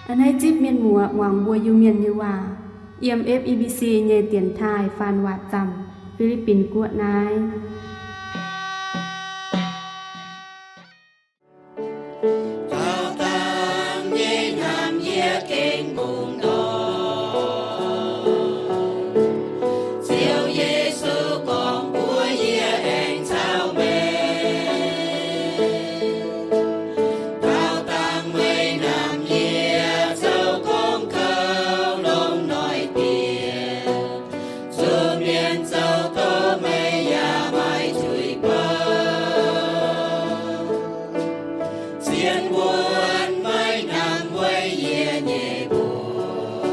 A'hneiv zipv mienh muoz muangx mbuo Iu-Mienh nyei waac, yiem F E B C nyei dienx taaih faan waac zaamc, Fi^li^bin Guoqv naaiv. Daauh dangh nyei hnamv yie gengh bungx ndortv. Ziouv Yesu gorngv mbuox yie, aengx caux meih. Daauh dangh meih hnamv yie, zoux gong kouv longx noic dieh. Zuqc mienh zoux doqc meih yaac maiv tuix bouv. Zien wuonv maiv hnamv weic yie nyei mbuox.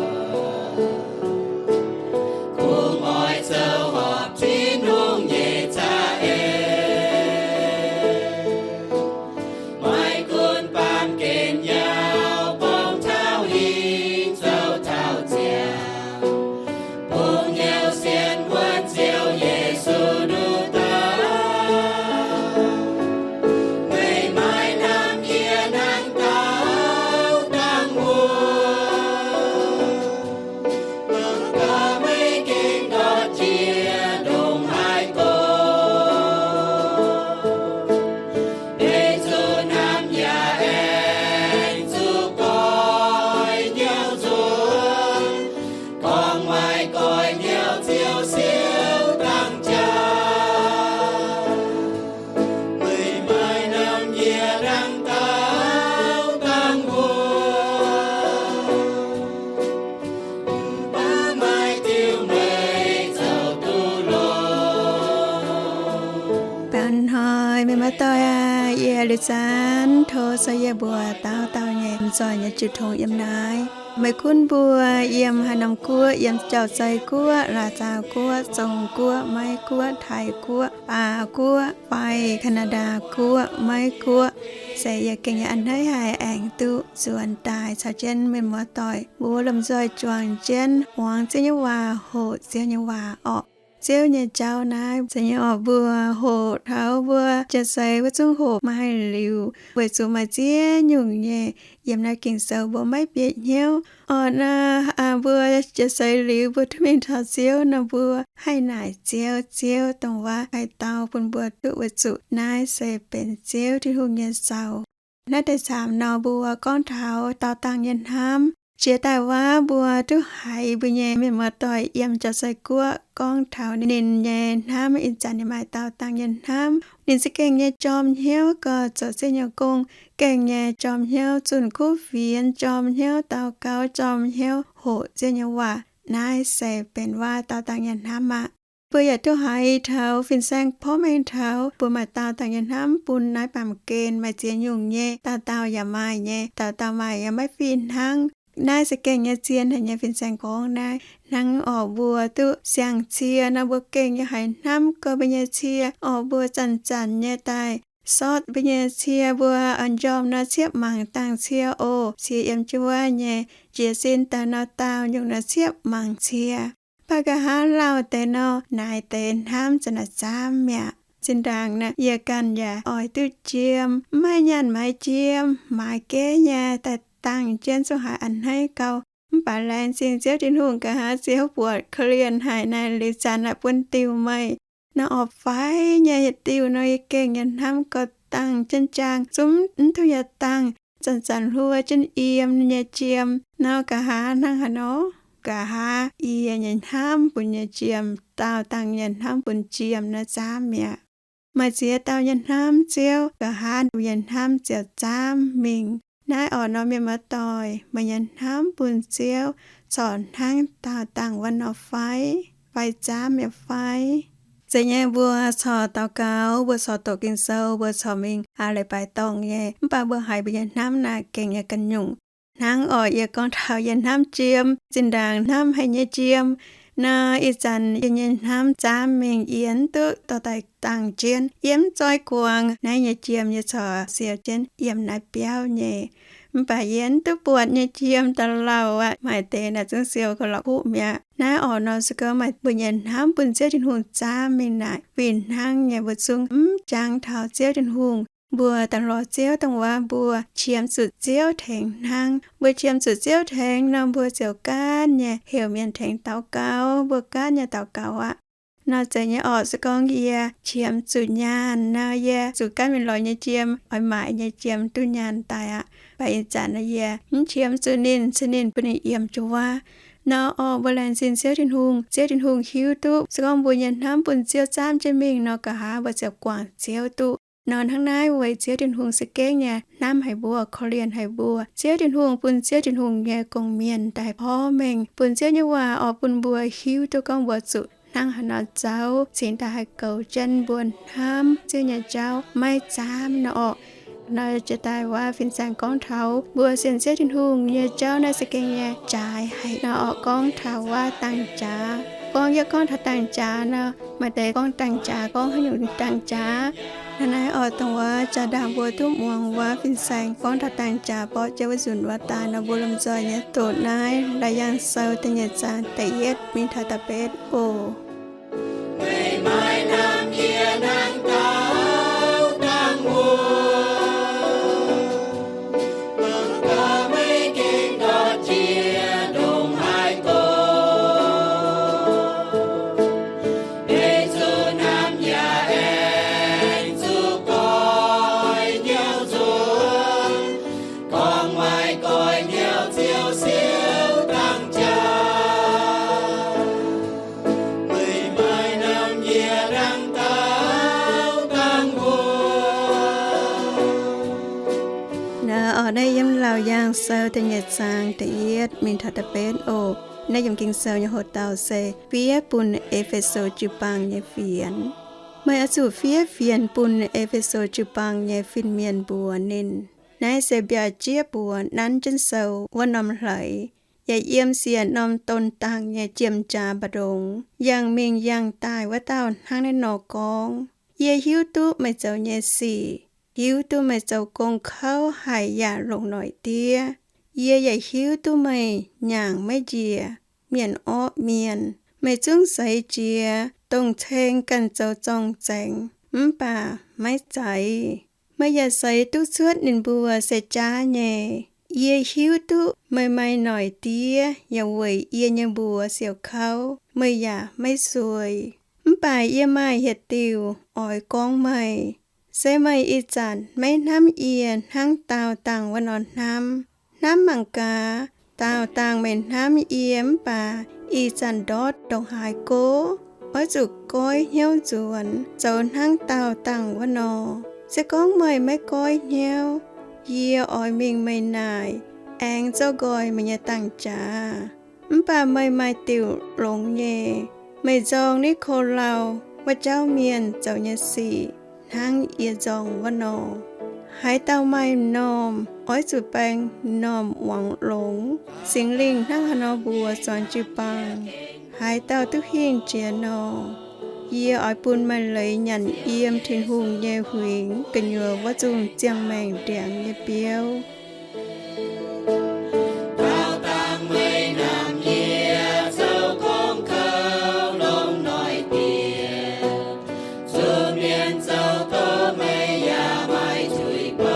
Kungx oix zoux horpc Tin-Hungh nyei za'eix. Maiv gunv baamh gen yaac borngz taux hingh zoux taux ziangh. Bungx hnyouv sienx wuonv Ziouv Yesu nduqc dauh. Meih maiv hnamv yie hnangv daauh dangh wuov. Dongh gaax meih gengh ndortv jiex ndongc haaix gorx. Meih zuqc hnamv yaac aengx zuqc goiv hnyouv nzuonx. Gorngv maaih goiv hnyouv Ziouv siouc dangh jaax. Meih maiv hnamv yie hnangv daauh dangh wuov. Mv baac maaih diuh meih zoux duqv longx. Baengh hnoi mienh muoz-doic aac, yie liuz zanc tov se yie mbuo dauh dauh nyei lomh nzoih nyei jiu tong yiem naaiv. Maiv gunv mbuo yiem haaix norm guoqv, yiem Jauv-Zei Guoqv, Laac Zaaux Guoqv, Zong Guoqv, Meiv Guoqv, Taiv Guoqv, Baav Guoqv, fai Kaa^naa^ndaa Guoqv, Meiv Guoqv, se yie gengh yaac a'hneiv haic aengx duqv nzuonx daaih caux jienv mienh muoz-doic mbuo lomh nzoih juangc jienv muangx Ziouv nyei waac, hoqc Ziouv nyei waac orqc. Ziouv nyei jauv naaiv zeiz nyei orqc, mbuo hoqc taux mbuo jiex seix wuov zungv hoqc maaih liuz, weic zuqc maaih ziex nyungc nyei yiem naaiv Ging-Sou mbuo maiv bieqc hnyouv. Orqc naaic, mbuo jiex seix liuz mbuo duqv mingh taux Ziouv nor, mbuo haih naaic Ziouv, Ziouv dongh waac haaix dauh bun mbuo duqv, weic zuqc naaiv se benx Ziouv Tin-Hungh nyei sou. Naaiv deix camv nor mbuo gorngv taux daauh dangh nyei hnamv. Jiex daaih wuov mbuo duqv haiz mbuo nyei mienh muoz-doic yiem Jauv-Zei Guoqv gorngv taux ninh nyei hnamv. Ih zanc ninh maaih daauh dangh nyei hnamv. Ninh za'gengh nyei jorm hnyouv gauh zoux Ziouv nyei gong, gengh nyei jorm hnyouv zunh kuv fienx, jorm hnyouv daux gaux, jorm hnyouv hoqc Ziouv nyei waac. Naaiv se benx wuov daauh dangh nyei hnamv aqv. Mbuo yaac duqv haiz taux fin-saeng porv mengh taux mbuo maaih daauh dangh nyei hnamv bun naaiv baamh gen. Maaih ziex nyungc nyei, dauh dauh yaac maaih nyei, dauh dauh maaih yaac maiv fih hnangv. Naaiv za'gengh nyei zien haic nyei fin-saeng gorngv naaiv. Hnangv orqc mbuo duqv siang-cie nor, mbuo gengh yaac haiz hnamv gorx mbuo nyei cie. Orqc mbuo zanc-zanc nyei daaih sortv mbuo nyei cie, mbuo oix njormh nor ciepv mangc dangh cie oc. Cie yiem jienv wuov nyei, jiez sin daaih nor, daauh nyungc nor ciepv mangc cie. Mv baac nqa'haav lauh deix nor, naaiv deix hnamv zanc naaic zaamv mi'aqv. Zinh ndaangc naaiv yie ganh yaac oix duqv jiem, mv maaih nyaanh maaiz jiem, maaiz geiv nyei daaih dangh jienv zungv haiz a'hneiv gau. Mv baac laengz zingh Ziouv Tin-Hungh, nqa'haav Ziouv buatc korv-lienh haic naaiv liuz zanc naaic bun diuh meih. Nor orqc faix nyei yietc diuh nor, yie gengh nyei hnamv gauh dangh jienv jaang, zungv mv duqv yietc dangh, zanc-zanc hluo jienv yiem nyei jiem. Nor nqa'haav hnangv haaix nor? Nqa'haav yie nyei hnamv bun nyei jiem, daauh dangh nyei hnamv bun jiem naaiv zaamv mi'aqv. Maaih ziex dauh nyei hnamv Ziouv, nqa'haav mbuo nyei hnamv ziouc zaamv mingh. Naaiv orqc nor, mienh muoz-doic, meih nyei hnamv bun Ziouv corc hnangv daauh dangh wuov nor fai? Fai zaamv mi'aqv fai? Zeiz nyei, mbuo corc daux gaux, mbuo corc doqc Ging-Sou, mbuo corc mingh aa leiz-baaix dorngh nyei, mv baac mbuo haiz mbuo nyei hnamv naaic gengh nyei ganh nyungc. Hnangv orqc yie gorngv taux yie hnamv jiem, zinh ndaangc hnamv haic nyei jiem nor, ih zanc yie nyei hnamv zaamv mingh, yie mv duqv dorh daaih dangh jienv. Yie mv zoih guangc naaiv nyei jiem, yie corc siou jienv yiem naaiv biauv nyei. Mv baac yie mv duqv buatc nyei jiem da'lauh aqv. Maaih deix naaic zungv siou gauh la'kuqv mi'aqv. Naaiv orqc nor, se gorngv maaih mbuo nyei hnamv bun Ziouv Tin-Hungh zaamv mingh naaic, fih hnangv nyei mbuo zungv mv jangx taux Ziouv Tin-Hungh. mbuo daaih lorz Ziouv dongh waac mbuo qiemx zuqc Ziouv tengx hnangv. Mbuo qiemx zuqc Ziouv tengx nor, mbuo ziouc gaanv nyei heuc mienh tengx daux gaux, mbuo gaanv nyei daux gaux aqv. Nor zeiz nyei orqc. Se gorngv yie qiemx zuqc nyaanh nor, yie zuqc gaanv mingh lorz nyei jiem, oix maaic nyei jiem duqv nyaanh daaih aqv. Mv baac ih zanc nor yie mv qiemx zuqc ninh, se ninh bun ninh yiem jiu waac. Nor orqc, mbuo laengz zingh Ziouv Tin-Hungh. Ziouv Tin-Hungh hiuv duqv se gorngv mbuo nyei hnamv bun Ziouv zaamv jienv mingh nor, nqa'haav mbuo ziouc guangc Ziouv duqv. Nor hnangv naaiv weic Ziouv Tin-Hungh se gengh nyei hnamv haic mbuo, korv-lienh haic mbuo. Ziouv Tin-Hungh bun Ziouv Tin-Hungh nyei gong-mienh daaih porv mengh bun Ziouv nyei waac orqc, bun mbuo hiuv duqv gorngv mbuo zuqc hnangv haaix nor zaux cingx daaih haih goux jienv mbuo hnamv Ziouv nyei jauv maiv zaamv nor orqc. Nor jiex daaih waac fin-saeng gorngv taux mbuo sienx Ziouv Tin-Hungh nyei jauv naaiv se gengh nyei jaaix haic nor orqc. Gorngv taux waac dangh jaax, gorngv yie gorngv taux dangh jaax nor, maaih deix gorngv dangh jaax, gorngv haaix nyungc dangh jaax. Hnangv naaiv orqc, dongh waac jaa-ndaangc mbuo duqv muangx waac fin-saeng gorngv taux dangh jaax borqv jienv wuov nzunc waac daaih nor, mbuo lomh nzoih nyei doqc naaiv Laauc Yaangh Sou da'nyeic zaang da'yietv mingh taux da'betv oc. Meih maaih hnamv yie hnangv dauh dangh wuom, dongh gaax meih gengh ndortv jiex ndongc haaix gorngv. Meih zuqc hnamv yaac aengx zuqc goiv hnyouv nzuonx, gorngv maaih goiv hnyouv ziouc siouc dangh jaax. Meih maaih hnamv yie hnangv dauh dangh wuom. Naaiv orqc, naaiv yiem Laauc Yaangh Sou da'nyeic zaang da'yietv mingh taux da'betv oc. Naaiv yiem Ging-Sou nyei hoc-dauh se fiev bun E^fe^so jiu-baang nyei fienx. Meih oix zuqc fiev fienx bun E^fe^so jiu-baang nyei fin-mienh mbuox ninh, naaiv se mbiaauc jieqv buoz nanv jienv sou wuov norm hleix, yaac yiem siec norm don dangh nyei jiem-jaax mba'ndongx, yangh mingh yangh daaih wuov dauh hnangv naaiv nor gorngv, Yie hiuv duqv meih zoux nyei sic, hiuv duqv meih zoux gong kouv haic yaac longc noic diev. Yie yaac hiuv duqv meih nyaangc maiv njiec, mienh orqv mienh. Meih zungv seix jiex dongh ceng ganh zoux zorng-zengx, mv baac maiv zeiz. Meih yaac seix duqv cuotv ninh mbuo se jaav nyei. Yie hiuv duqv meih maaih noic diev yaac weic yie nyei mbuox siouc kouv, meih yaac maiv sueih. Mv baac yie maaih yietc diuc oix gorngv meih. Se meih ih zanc maiv hnamv yie hnangv daauh dangh wuov nor hnamv. Hnamv mangc gaax, daauh dangh meih hnamv yie mv baac ih zanc ndortv ndongc haaix go? Oix zuqc goiv hnyouv nzuonx, zoux hnangv daauh dangh wuov nor. Se gorngv meih maiv goiv hnyouv, yie oix mingh meih naaic, aengx zoux nqoi meih nyei dangh jaax. Mv baac meih maaih diuc longx nyei. Meih nzorng Ni^ko^lau wuov jauv mienh zoux nyei sic hnangv yie nzorng wuov nor. Haaix dauh maaih m'normh, oix zuqc baeng m'normh muangx longx. Singx Lingh hnangv haaix nor mbuox zuangx jiu-baang, haaix dauh duqv hingh jiex nor, yie oix bun maaih leiz nyanc yiem Tin-Hungh nyei huingx gu'nyuoz wuov zungh ziangh maengc ndiangx nyei biouv. Daauh dangh meih hnamv yie zoux gong kouv longc noic diev, zuqc mienh zoux doqc meih yaac maaih zuiz bou.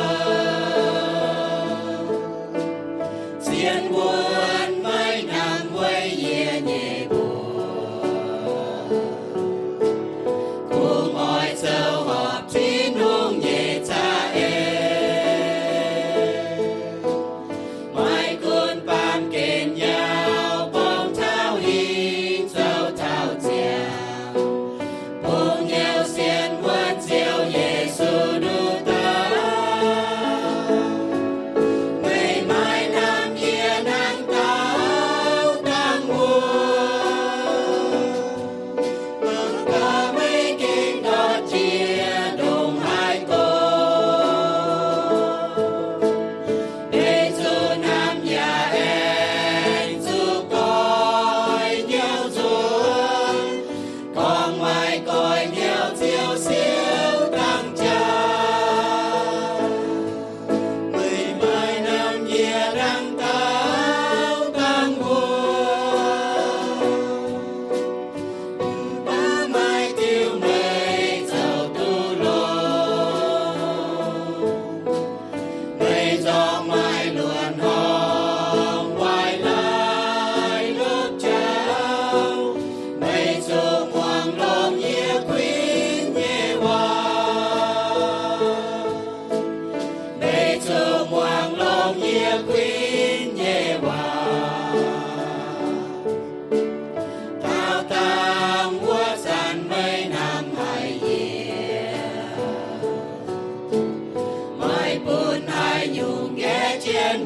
Zien wuonx meih hnamv weic yie nyei mbuox, kungx oix zoux horpc Tin-Hungh nyei za'eix.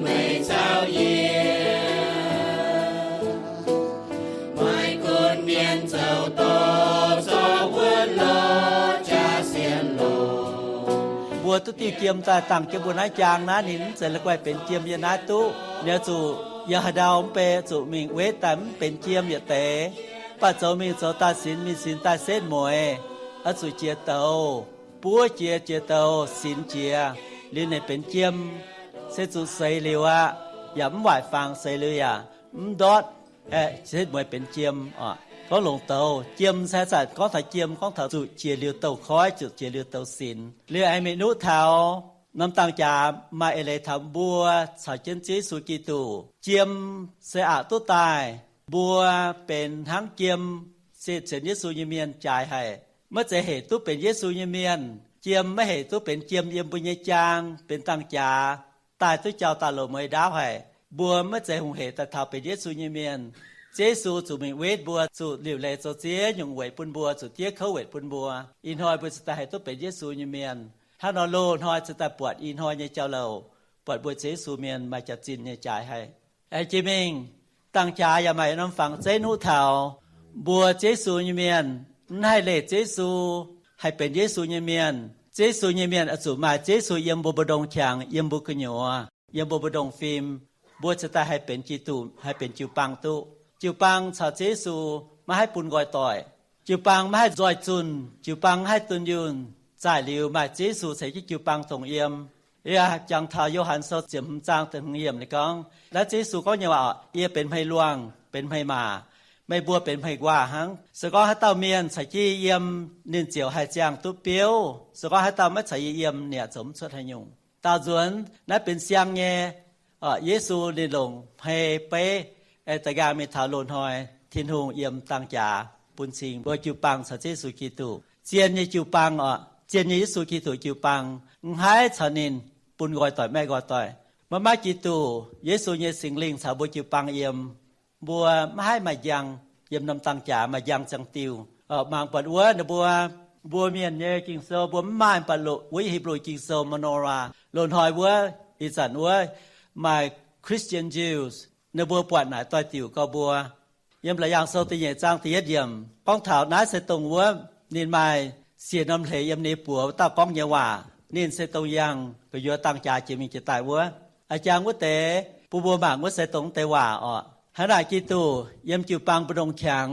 meih caux yie, maaih gunv mienh zoux doz zorqv wuonv lorz jaa-sienx longc. Mbuo duqv diuh jiem daaih dangh jienv mbuo naaiv jaang naaiv, ninh mv zeiz la'guaih benx jiem yiem naaiv duqv. Ninh oix zuqc yiem haaix ndau mv bei zuqc mingh wetv daaih mv benx jiem yietc deix. Mv baac zoux mingh zoux daaih sinx mingh sinx daaih setv mueiz, oix zuqc jiex douz, buov jiex jiex douz, sinx jiex, liuz ninh benx jiem. Se zuqc seix liuz aqv, yaac mv waaic fangx, seix liuz yaac mv ndortv, aeqv, setv mueiz benx jiem oc. Gorngv longc douz, jiem se zanc gorngv taux jiem gorngv taux zuqc jiex liuz douz-koiv, zuqc jiex liuz douz-sinx. Liuz aengx mingh nuqv taux norm dangh jaax maaih eix leiz taux mbuo caux jienv Ziouv Yesu Giduc. Jiem se aqc duqv daaih, mbuo benx hnangv jiem, se sienx Yesu nyei mienh jaaix haic. Maiv zeiz hec duqv benx Yesu nyei mienh. Jiem maiv hec duqv benx jiem yiem mbuo nyei jaang benx dangh jaax daaih duqv jauv-daaih loz-mueiz ndaauv haic. Mbuo maiv zeiz hungh hec daaih taux benx Yesu nyei mienh. Ziouv Yesu zuqc mingh wetv mbuo, zuqc liuc leiz zoux ziex nyungc weic bun mbuo, zuqc diev kouv weic bun mbuo. Ih hnoi mbuo cingx daaih haih duqv benx Yesu nyei mienh. Hnangv nor loz-hnoi cingx daaih buatc ih hnoi nyei jauv-louc, buatc mbuo Ziouv Yesu mienh maaih jaax-zinh nyei jaaix haic. Aengx jiex mingh, dangh jaax yaac maaih norm fangx zeiv nuqv taux mbuo Ziouv Yesu nyei mienh, mv haih leih Ziouv Yesu, haih benx Yesu nyei mienh. Ziouv Yesu nyei mienh oix zuqc maaih Ziouv Yesu yiem mbuo mbu'ndongx qangx, yiem mbuo gu'nyuoz, yiem mbuo mbu'ndongx fim, mbuo cingx daaih haih benx Giduc, haih benx jiu-baang duqv. Jiu-baang caux Ziouv Yesu maiv haih bun nqoi doic. Jiu-baang maiv haih nzoih zunh, jiu-baang maiv haih dunh yunh. Zaaic liuz maaih Ziouv Yesu ceix jienv jiu-baang dongh yiem. Yaac jangx taux Yo^han Sou ziepc hmz zaang da'hmz yiemc ninh gorngv, naaiv Ziouv Yesu gorngv nyei waac, Yie benx hmei luangh, benx hmei maac. Meih mbuo benx hmei nquaah hnangv. Se gorngv haaix dauh mienh caux jienv yie yiem, ninh ziouc haih ziangh duqv biouv. Se gorngv haaix dauh maiv caux yie yiem, ninh yaac zoux mv cuotv haaix nyungc. Daauh nzuonx naaiv benx siang nyei, Yesu ninh longc hmei beiv, da'nqaang mingh taux loz-hnoi, Tin-Hungh yiem dangh jaax bun cing mbuo jiu-baang caux Ziouv Yesu Giduc. Zien nyei jiu-baang oc, zien nyei Yesu Giduc jiu-baang, mv haih caux ninh bun nqoi doic maeqv nqoi doic. Maiv maaih Giduc Yesu nyei Singx Lingh caux mbuo jiu-baang yiem, mbuo maiv haih maaih njang yiem norm dangh jaax, maaih njang ziangh diuh. Mangc buatc wuov ninh mbuo, mbuo mienh nyei Ging-Sou mbuo mv maaih, mv baac loz wuov Hipv^lu Ging-Sou, menorah, loz-hnoi wuov, ih zanc wuov maaih Christian Jews, ninh mbuo buatc naaic doix-diuc gau mbuo. Yiem Laauc Yaangh Sou da'nyeic zaang da'yietv yiemc gorngv taux naaiv se dongh wuov ninh maaih siec norm hleix yiem ninh nyei buoz wuov dauh gorngv nyei waac. Ninh se dongh yangh gu'nyuoz dangh jaax jiex mingh jiex daaih wuov. A'jang wuov deix bun mbuo mangc wuov se dongh deix waac oc. Hnangv naaic Giduc yiem jiu-baang mbu'ndongx qangx,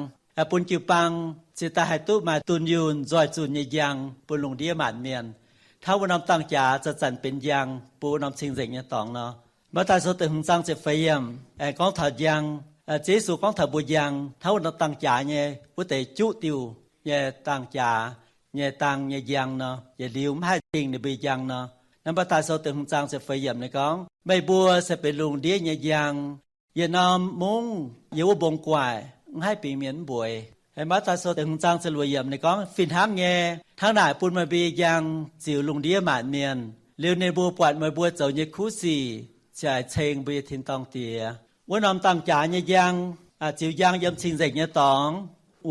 bun jiu-baang cingx daaih haih duqv maaih dunh yunh nzoih zunh nyei njang bun lungh ndiev maanc mienh. Hnangv wuov norm dangh jaax zanc-zanc benx njang bun wuov norm cing-nzengc nyei dorngx nor. Matv^taai Sou da'hmz zaang ziepc feix yiemc aengx gorngv taux njang. Ziouv Yesu gorngv taux mbuo njang hnangv wuov norm dangh jaax nyei wuov deix juqv diuh nyei dangh jaax nyei dang nyei njang nor, yietc liuz mv haih dingh ninh mbuo njang nor. Naaiv Matv^taai Sou da'hmz zaang ziepc feix yiemc ninh gorngv, Meih mbuo se benx lungh ndiev nyei njang. Yietc norm mungv yiem wuov mbong gu'nguaaic mv haih bingx mienh mv mbueiz. Matv^taai Sou da'hmz zaang ziepc luoqc yiemc ninh gorngv, Fih hnangv nyei, hnangv naaic bun meih mbuo njang ziux lungh ndiev maanc mienh. Liuz ninh mbuo buatc meih mbuo zoux nyei kuv sic, ziouc haih ceng mbuo nyei tin-dorngh Diex. Wuov norm dangh jaax nyei njang, ziux njang yiem cing-nzengc nyei dorngx,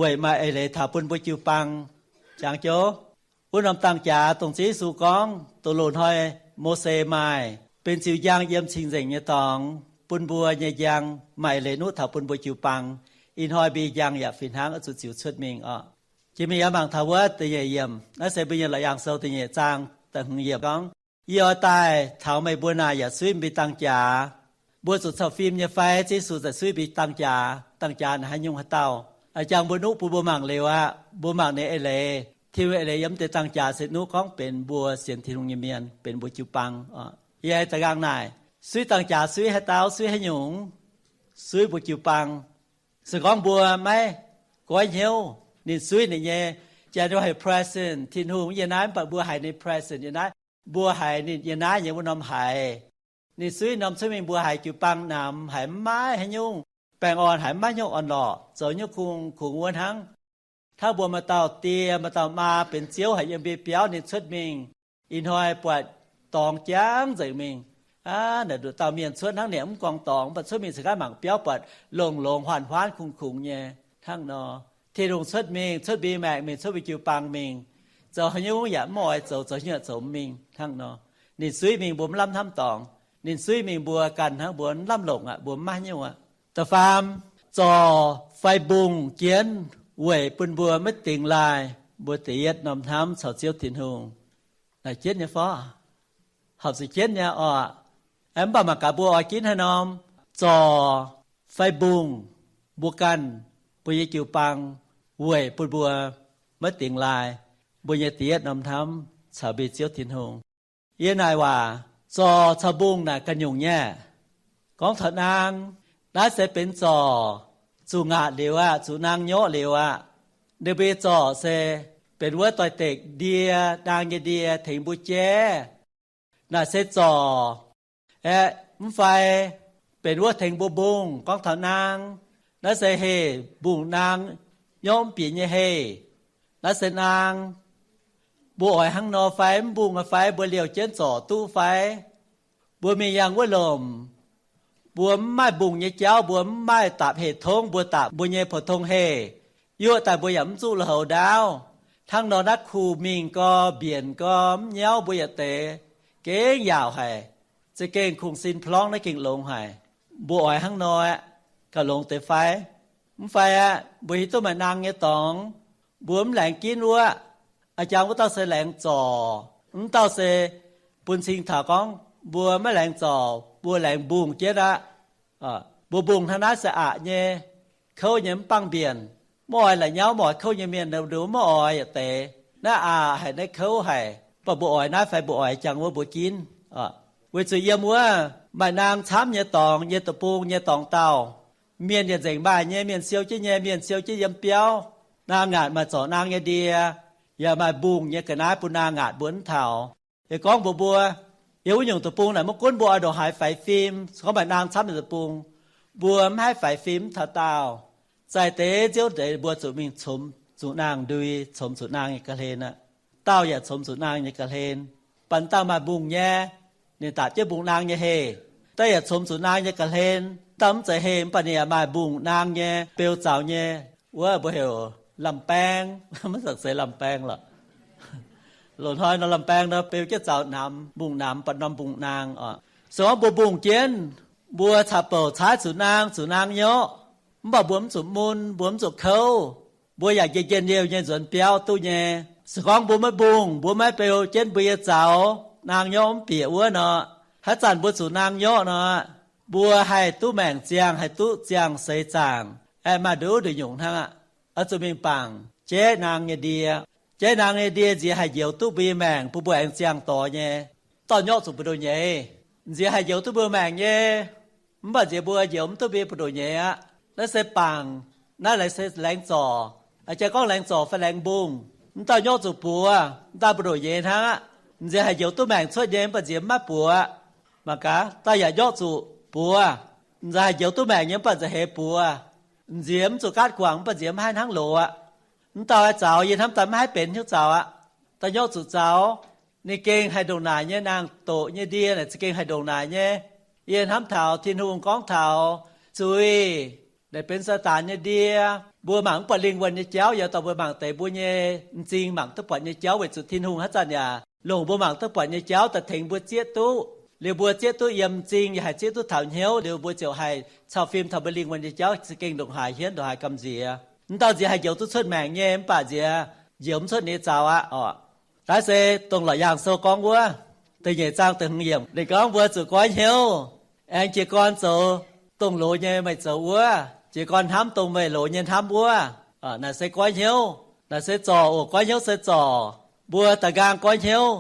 weic maaih eix leiz taux bun mbuo jiu-baang. Jangx jouv, wuov norm dangh jaax dongh Ziouv Yesu gorngv, dongh loz-hnoi Mose maaih, benx ziux njang yiem cing-nzengc nyei dorngx, bun mbuo nyei njang maaih eix leiz nuqv taux bun mbuo jiu-baang. Ih hnoi mbuo njang yaac fih hnangv oix zuqc ziux cuotv mingh oc. Jiex mingh yaac mangc taux wuov da'nyeic yiemc, naaiv se mbuo nyei Laauc Yaangh Sou da'nyeic zaang da'hmz yiemc gorngv, Yie oix daaih taux meih mbuo naaic yaac suiv mbuo dangh jaax. Mbuo zuqc cau fim nyei fai Ziouv Yesu zaqc suiv mbuo dangh jaax? Dangh jaax naaic haaix nyungc haaix dauh? A'jang mbuo nuqv bun mbuo mangc liuz aqv. Mbuo mangc ninh eix leiz, Tin-Hungh eix leiz yiem deix dangh jaax se nuqv gorngv benx mbuo sienx Tin-Hungh nyei mienh, benx mbuo jiu-baang. Yie da'nqaang naaic, suiv dangh jaax suiv haaix dauh, suiv haaix nyungc? Suiv mbuo jiu-baang. Se gorngv mbuo maiv goiv hnyouv, ninh suiv ninh nyei January present, Tin-Hungh yiem naaiv, mv baac mbuo haiz ninh present yiem naaiv, mbuo haiz ninh yiem naaiv nyei wuov norm haiz. Ninh suiv norm cuotv mingh mbuo haiz jiu-baang namx, haiz mv maaih haaix nyungc baengh orn, haiz mv maaih haaix nyungc orn-lorqc, zoux nyungc kungx kungx wuov hnangv. Hnangv mbuo maaih dauh die maaih dauh maa benx ziouv haic, yiem mbuo biauv ninh cuotv mingh, ih hnoi buatc dorngx jangv nzengc mingh. Aav, naaic nduqc dauh mienh cuotv hnangv naaic mv gorngv dorngx, mv baac cuotv mingh caux gaav mangc biauv buatc longx-longx huaanh-huaanv kungx-kungx nyei hnangv nor. Tin-Hungh cuotv mingh, cuotv mbuo maengc mingh, cuotv mbuo jiu-baang mingh, zoux haaix nyungc yaac mv oix zoux, zoux haaix nyungc zoux mv mingh hnangv nor. Ninh suiv mingh mbuo mv lamh hnamv dorngx. Ninh suiv mingh mbuo ganh hnangv, mbuo mv lamh longc aqv, mbuo mv maaih nyungc aqv. Da'faam, zorc fai mbungh jienv weic bun mbuo maiv dingx laaih mbuo da'yietv norm hnamv caux Ziouv Tin-Hungh. Naaic jienv nyei fov? Horpc zuqc jienv nyei oc. Mv baac mangc gaax mbuo oix ginv haaix norm zorc fai mbungh mbuo ganh, mbuo nyei jiu-baang, weic bun mbuo maiv dingx laaih mbuo nyei da'yietv norm hnamv caux mbuo Ziouv Tin-Hungh. Yie naaic waac, zorc caux mbungh naaic ganh nyungc nyei. Gorngv taux naang, naaiv se benx zorc zuqc ngaatc liuz aqv, zuqc naang nyorqv liuz aqv. Ninh mbuo zorc se benx wuov doix-dekc ndie, naang nyei ndie tengx mbuo jaiv. Naaic se zorc aeqv, mv fai benx wuov tengx mbuo mbungh. Gorngv taux naang, naaiv se heh, mbungh naang nyorqv mv bieqc nyei heh. Naaiv se naang. Mbuo oix hnangv nor fai mv mbungh fai mbuo liouh jienv zorc duqv fai? Mbuo mingh yangh wuov lomc, mbuo mv maaih mbungh nyei jauv, mbuo mv maaih dapc heh tongv, mbuo dapc mbuo nyei pou-tong heh, yuoqv daaih mbuo yaac mv zuqv lui-houx ndaauv. Hnangv nor naaiv kuh mingh gau, mbienc gau, mv nyauv mbuo yietc deix gengh yaauc haic. Za'gengh kungx sin plorngv naaiv gengh longx haic. Mbuo oix hnangv nor aeqv, gauh longx deix fai? Mv fai aeqv, mbuo hiuv duqv maaih naang nyei dorngx, mbuo mv laengz ginv wuov, a'jang wuov dauh se laengz zorc, mv dauh se bun cing taux gorngv mbuo maiv laengz zorc, mbuo laengz mbungh jienv aqv. Mbuo mbungh hnangv naaiv se aqc nyei, kouv nyei, mv bangc mbienc. Maiv oix la'nyauv mv oix kouv nyei mienh, mbuo maiv oix yietc deix. Naaiv aqc haic, naaiv kouv haic, mv baac mbuo oix naaiv fai mbuo oix jangx wuov mbuo ginv. Weic zuqc yiem wuov maaih naang camv nyei dorngx, nyei deic-bung, nyei dorngx dauh. Mienh yietc nzengc maaih nyei, mienh siou jienv nyei, mienh siou jienv yiem biauv. Naang ngaatc maaih zorc naang nyei ndie, yaac maaih mbungh nyei ga'naaiv bun naang ngaatc mbuo mv taux. Yie gorngv mbuox mbuo, yiem wuov nyungc deic-bung naaic maiv gunv mbuo oix ndongc haaix faix fim, se gorngv maaih naang camv nyei deic-bung, mbuo mv haih faix fim mv taux daauh. Zaaih deix nziouv deix mbuo zuqc mingh comx zuqc naang ndui, comx zuqc naang nyei ga'hlen aqv. Dauh yaac comx zuqc naang nyei ga'hlen. Baac dauh maaih mbungh nyei, ninh dapc jienv mbungh naang nyei heh. Dauh yaac comx zuqc naang nyei ga'hlen. Dauh mv zeiz heh, mv baac ninh yaac maaih mbungh naang nyei beu zaux nyei. Wuov mbuo heuc lamh baeng, maiv zeiz lamh baeng lorqc. Loz-hnoi nor lamh baeng nor beu jienv zaux namx, mbungh namx, baac norm mbungh naang oc. Se gorngv mbuo mbungh jienv, mbuo caux bouc caaiv zuqc naang, zuqc naang nyorqv, mv baac mbuo mv zuqc mun, mbuo mv zuqc kouv. Mbuo yaac njien-njien-youh nyei nzuonx biauv duqv nyei. Se gorngv mbuo maiv mbungh, mbuo maiv beu jienv mbuo nyei zaux, naang nyorqv mv bieqc wuov nor, haaix zanc mbuo zuqc naang nyorqv nor, mbuo haih duqv maengc ziangh, haih duqv ziangh seix zaangc, aengx maaih nduqc nduqc nyungc hnangv aqv. Oix zuqc mingh bangc jaiv naang nyei ndie. Jaiv naang nyei ndie nziex haih njoux duqv mbuo nyei maengc, bun mbuo aengx ziangh dorh nyei. Dorh nyorqv zuqc mbu'ndongx nyeiz. Nziex haih njoux duqv mbuo maengc nyei, mv baac nziex mbuo njoux mv duqv mbuo nyei mbu'ndongx nyeiz aqv. Naaiv se bangc, naaiv laengz se laengz zorc. A'jang gorngv laengz zorc fai laengz mbungh, mv dauh nyorqv zuqc buoz, mv dauh mbu'ndongx nyeiz hnangv aqv. Nziex haih njoux duqv maengc cuotv nyei, mv baac nziex mv maaih buoz. Mangc gaax, dauh yaac nyorqv zuqc buoz, nziex haih njoux duqv maengc nyei, mv baac nziex heix buoz. Nziex mv zuqc gaatv guangc, mv baac nziex mv haih hnangv loz aqv. Mv dauh zaux yie hnamv daaih mv haih benx hnyouv zaux aqv. Dauh nyorqv zuqc zaux, ninh gengh haih ndongc naaic nyei. Naang-doqc nyei ndie naaic za'gengh haih ndongc naaic nyei. Yie hnamv taux Tin-Hungh gorngv taux zuiz, naaic benx Saadaan nyei ndie. Mbuo mangc mv buatc lingh wuonh nyei jauv, yaac dorh mbuo mangc deix mbuo nyei m'zing mangc duqv buatc nyei jauv, weic zuqc Tin-Hungh haaix zanc yaac longc mbuo mangc duqv buatc nyei jauv daaih tengx mbuo zieqv duqv. Liuz mbuo zieqv duqv yiem m'zing, yaac haih zieqv duqv taux hnyouv, liuz mbuo ziouc haih cau fim taux mbuo lingh wuonh nyei jauv za'gengh ndongc haaix hienv, ndongc haaix gamh nziex. Mv dauh nziex haih njoux duqv cuotv maengc nyei, mv baac nziex njoux mv cuotv ninh nyei zaux aqv oc. Naaiv se dongh La'yaangh Sou gorngv wuov, da'nyeic zaang da'hmz yiemc. Ninh gorngv mbuo zuqc goiv hnyouv, aengx jiez gorn zoux dongh loz nyei meih zoux wuov, jiez gorn hnamv dongh meih loz nyei hnamv wuov. Naaic se goiv hnyouv, naaic se zorc oc. Goiv hnyouv se zorc. Mbuo da'nqaang goiv hnyouv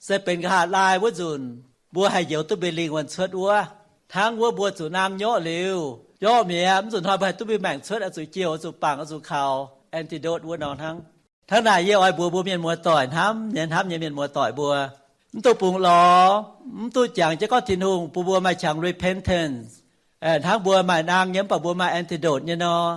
se benx nqa'haav laai wuov nzunc, mbuo haih njoux duqv mbuo lingh wuonh cuotv wuov. Hnangv wuov mbuo zuqc naang nyorqv liuz, nyorqv mi'aqv, mv nzunc hnoi mbuo haih duqv mbuo maengc cuotv, oix zuqc jouh, oix zuqc bangc, oix zuqc kaux antidote wuov nor hnangv. Hnangv naaic yie oix mbuox mbuo mienh muoz-doic hnamv nyei, hnamv nyei mienh muoz-doic mbuo, mv dungx bungx lorz, mv dungx jangx jienv gorngv Tin-Hungh bun mbuo maaih qangx repentance, hnangv mbuo maaih naang nyei mv baac mbuo maaih antidote nyei nor.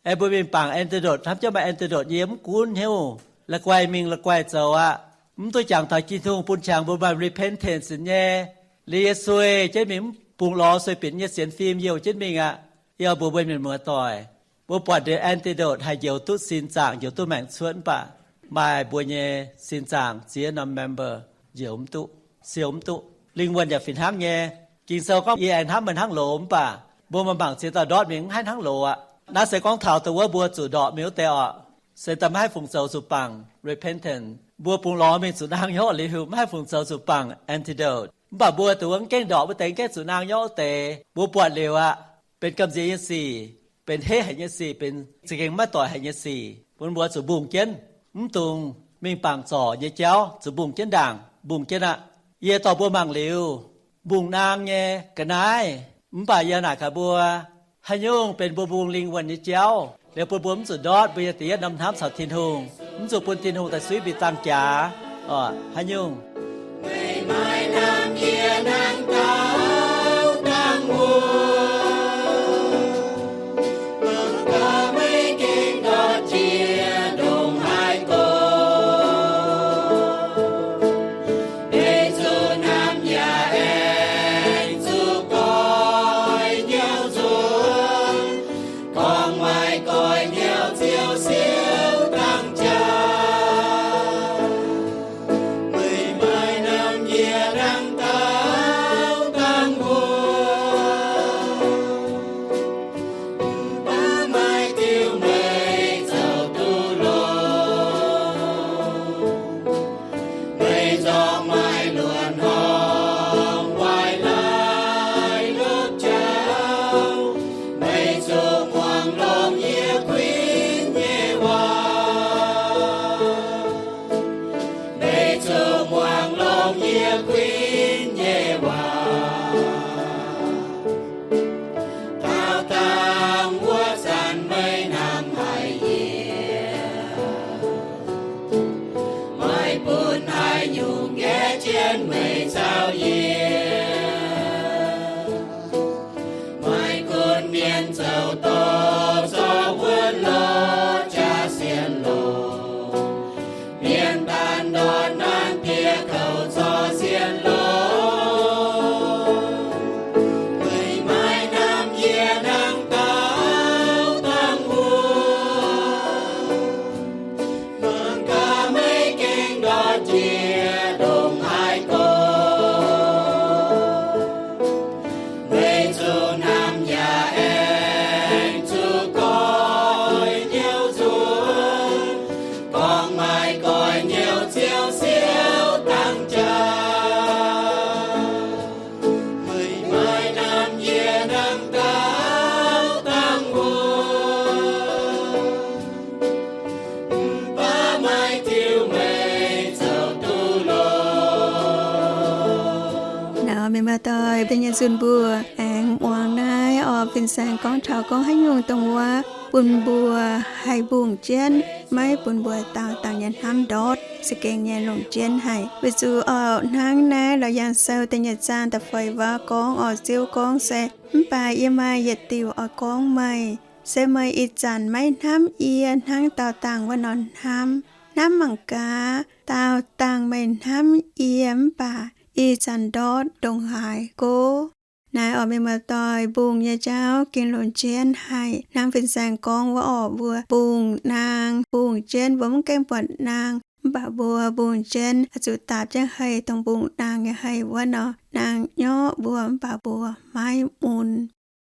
Aengx mbuo mingh bangc antidote, hnamv jienv maaih antidote nyei, mv gunv hnyouv la'guaih mingh la'guaih zoux aqv. Mv dungx jangx taux Tin-Hungh bun qangx mbuo maaih repentance nyei. Liuz yie sueih jienv mingh, mv bungx lorz sueih binc nyei sienx fim youh jienv mingh aqv. Yie oix mbuox mbuo mienh muoz-doic, mbuo buatc ndie antidote haih njoux duqv sin zaangc, njoux duqv maengc cuotv, mv baac maaih mbuo nyei sin zaangc ziex norm member njoux mv duqv, siou mv duqv. Lingh wuonh yaac fih hnangv nyei. Ging-Sou gorngv, Yie aengx hnamv meih hnangv loz, mv baac mbuo maaih mangc ziex dauh ndortv mingh mv haih hnangv loz aqv. Naaiv se gorngv taux dongh wuov mbuo zuqc ndortv mingh wuov deix oc. Se daaih maiv haih fungc zoux zuqc bangc, repentance. Mbuo bungx lorz mingh zuqc naang nyorqv liuz, maiv haih fungc zoux zuqc bangc, antidote. Mv baac mbuo dongh wuov mv gaengh ndortv wuov deix, mv gaengh zuqc naang nyorqv wuov deix, mbuo buatc liuz aqv, benx gamh nziex nyei sic, benx heiv haic nyei sic, benx za'gengh maiv doic haic nyei sic, bun mbuo zuqc mbungh jienv. Mv dungx mingh bangc zorc nyei jauv, zuqc mbungh jienv ndaangc, mbungh jienv aqv. Yie dorh mbuo mangc liuz, mbungh naang nyei ga'naaiv. Mv baac yie naaic gaax mbuo, haaix nyungc benx mbuo mbungh lingh wuonh nyei jauv, liuz bun mbuo mv zuqc ndortv mbuo nyei da'yietv norm hnamv caux Tin-Hungh, mv zuqc bun Tin-Hungh daaih suiv mbic zaangh jaax. Haaix nyungc Naaiv mienh muoz doic, da'nyeic nzunc mbuo aengx muangx naaiv oix fin-saeng gorngv taux gorngv haaix nyungc dongh wuov bun mbuo haih mbungh jienv, maiv bun mbuo daauh dangh nyei hnamv ndortv za'gengh nyei longc jienv haic. Weic zuqc oix hnangv naaiv Laauc Yaangh Sou da'nyeic zaang da'feix waac gorngv oix Ziouv gorngv se, mv baac yie maaih yietc diuc oix gorngv meih, se meih ih zanc maiv hnamv yie hnangv daauh dangh wuov nor hnamv. Hnamv mangc gaax, daauh dangh meih hnamv yie mv baac ih zanc ndortv ndongc haaix go. Naaiv oix mienh muoz-doic, mbungh nyei jauv gengh longc jienv haic. Hnangv fin-saeng gorngv wuov orqc, mbuo mbungh naang mbungh jienv, mbuo mv gaengh buatc naang, mv baac mbuo mbungh jienv oix zuqc daapc jienv hei dongh mbungh naang nyei hei wuov nor. Naang nyorqv mbuo mv baac mbuo maiv mun.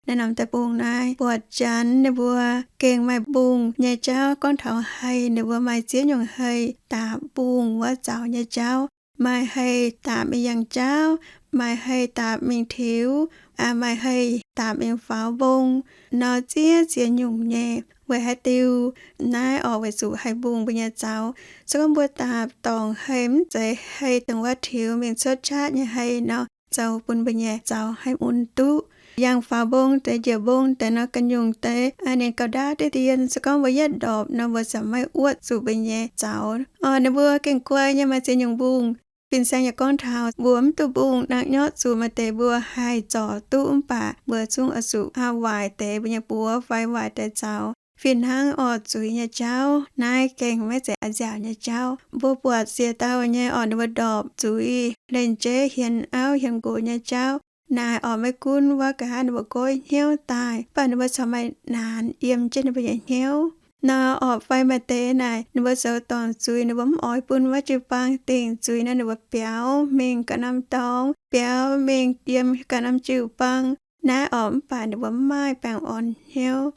Naaiv norm deic-bung naaiv buatc janx ninh mbuo gengh maaih mbungh nyei jauv gorngv taux hei, ninh mbuo maaih ziex nyungc hei daapc mbungh wuov zaux nyei jauv. Maaih hei daapc mingh yangh jauv, maaih hei daapc mingh tiux, maaih hei daapc mingh faaux mbong nor, ziex ziex nyungc nyei. Weic haaix diuc? Naaiv oix weic zuqc haih mbungh mbuo nyei zaux. Se gorngv mbuo daapc dorngc hei mv zeiz hei dongh wuov tiux mingh cuotv qaqv nyei hei nor, zoux bun mbuo nyei zaux haih mun duqv. Yangh faaux mbong deix, njiec mbong deix nor, ganh nyungc deix ninh gauh ndaauv diqv dien. Se gorngv mbuo yietv ndorpc nor, mbuo ziouc maiv wuotv zuqc mbuo nyei zaux. Ninh mbuo gengh guai nyei, maaih ziex nyungc mbungh. Fin-saeng yaac gorngv taux mbuo mv duqv mbungh naang nyorqv zuqc maaih deix mbuo haih zorc duqv, mv baac mbuo zungv oix zuqc haih waaic deix mbuo nyei buoz fai waaic deix zaux. Fih hnangv orqc, zuiz nyei jauv naaiv gengh maiv zeiz a'nziaauc nyei jauv. Mbuo buatc ziex dauh nyei orqc, ninh mbuo ndorpc zuiz, lenh jeiv hienx auv hienx nqox nyei jauv. Naaiv orqc, maiv gunv wuov nqa'haav ninh mbuo goiv hnyouv daaih, mv baac ninh mbuo corc maaih naanx yiem jienv ninh mbuo nyei hnyouv. nor orqc, fai maaih deix naaic ninh mbuo zoux dorngc zuiz, ninh mbuo mv oix bun wuov jiu-baang dingc zuiz nor, ninh mbuo biaux mingh ganh norm dorngx, biaux mingh yiem ganh norm jiu-baang naaiv orqc, mv baac ninh mbuo mv maaih baengh orn hnyouv.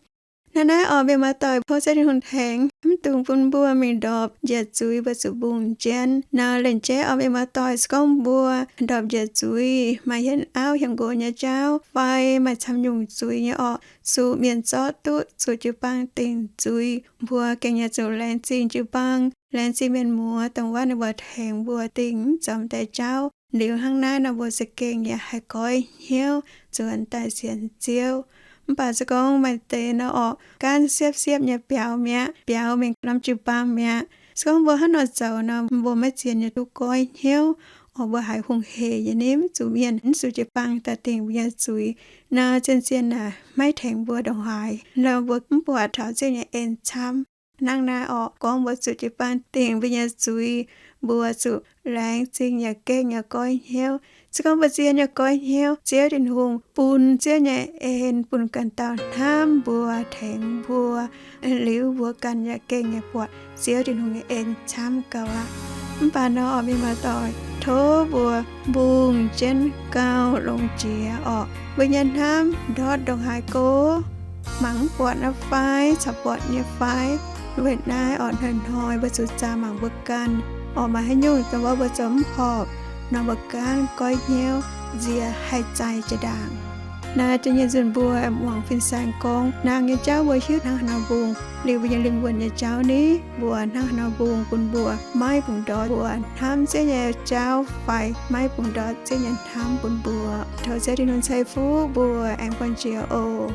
Hnangv naaiv orqc, mienh muoz-doic, tov Ziouv Tin-Hungh tengx, mv dungx bun mbuo mingh ndorpc njiec zuiz mbuo zuqc mbungh jienv nor. Lengc jeiv orqc, mienh muoz-doic, se gorngv mbuo ndorpc njiec zuiz, maaih hietv auv hietv nqox nyei jauv, fai maaih camv nyungc zuiz nyei orqc, zuqc mienh zorqv duqv, zuqc jiu-baang dingc zuiz, mbuo gengh nyei zuqc laengz zingh jiu-baang, laengz zingh mienh muoz dongh wuov ninh mbuo tengx mbuo dingc mv zomc deix jauv. Liuz hnangv naaiv nor, mbuo za'gengh yaac haih goiv hnyouv nzuonx daaih sienx Ziouv. Mv baac se gorngv maaih deix nor orqc, gaanv siepv-siepv nyei biaux mi'aqv, biaux mingh norm jiu-baang mi'aqv. Se gorngv mbuo hnangv nor zoux nor, mbuo maiv zien nyei duqv goiv hnyouv. Orqc, mbuo haiz hungh hec nyei nimv, zuqc mienh mv zuqc jiu-baang daaih dingc mbuo nyei zuiz nor, zien-zien naaic maiv tengx mbuo ndongc haaix nor, mbuo mv buatc taux Ziouv nyei en camv. Hnangv naaiv orqc, gorngv mbuo zuqc jiu-baang dingc mbuo nyei zuiz, mbuo zuqc laengz zingh yaac gengh yaac goiv hnyouv. Se gorngv mbuo zien yaac goiv hnyouv, Ziouv Tin-Hungh bun Ziouv nyei en bun ganh dauh hnamv mbuo, tengx mbuo, liuz mbuo ganh yaac gengh nyei buatc Ziouv Tin-Hungh nyei en camv gauh aqv. Mv baac nor orqc, mienh muoz-doic, tov mbuo mbungh jienv gauh longx jiex orqc. Mbuo nyei hnamv ndortv ndongc haaix go, mangc mv buatc naaiv fai caux buatc nyei fai. Weic naaiv orqc, hnoi-hnoi mbuo zuqc zaah mangc mbuo ganh orqc, maaih haaix nyungc dongh wuov mbuo zoux mv horpc nor, mbuo gaanv goiv hnyouv nziex haih zaih jiex ndaangc. Naaiv da'nyeic nzunc mbuo muangx fin-saeng gorngv, naang nyei jauv mbuo hiuv hnangv haaix nor mbungh, liuz mbuo nyei lingh wuonh nyei jauv ni, mbuo hnangv haaix nor mbungh bun mbuo maiv bungx ndortv mbuo hnamv Ziouv nyei jauv fai maiv bungx ndortv Ziouv nyei hnamv bun mbuo. Tov Ziouv Tin-Hungh ceix fuqv mbuo aengx buangh jiex oc.